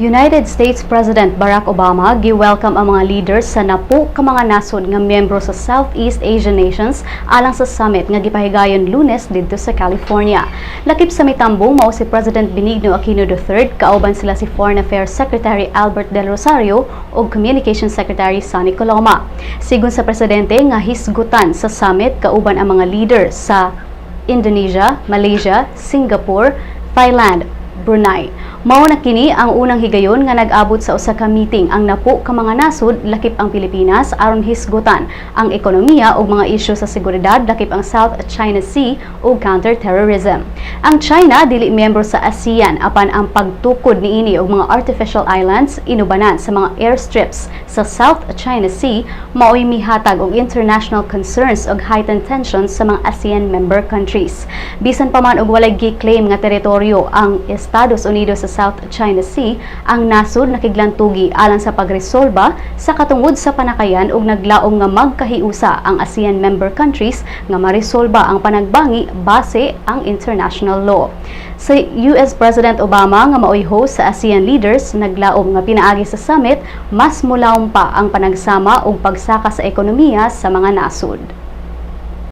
United States President Barack Obama gi-welcome ang mga leaders sa napo ka mga nasod nga miyembro sa Southeast Asian nations alang sa summit nga gipahigayon Lunes didto sa California. Lakip sa mitambong mao si President Benigno Aquino III, kauban sila si Foreign Affairs Secretary Albert Del Rosario ug Communications Secretary Sonny Coloma. Sigon sa presidente nga hisgutan sa summit kauban ang mga leaders sa Indonesia, Malaysia, Singapore, Thailand, Brunei. Mao na kini ang unang higayon nga nag-abot sa usa ka meeting ang napo ka mga nasod lakip ang Pilipinas aron hisgutan ang ekonomiya ug mga isyu sa seguridad lakip ang South China Sea ug counter-terrorism. Ang China dili miyembro sa ASEAN, apan ang pagtukod niini og mga artificial islands inubanan sa mga airstrips sa South China Sea mao'y mihatag og international concerns ug heightened tensions sa mga ASEAN member countries. Bisan pa man og walay gi-claim nga teritoryo ang Estados Unidos sa South China Sea, ang nasod nakiglantugi alang sa pagresolba sa katungod sa panakayan ug naglaom nga magkahiusa ang ASEAN member countries nga maresolba ang panagbangi base ang international law. Sa US President Obama nga maoy host sa ASEAN leaders, naglaom nga pinaagi sa summit mas mulawom pa ang panagsama ug pagsaka sa ekonomiya sa mga nasod.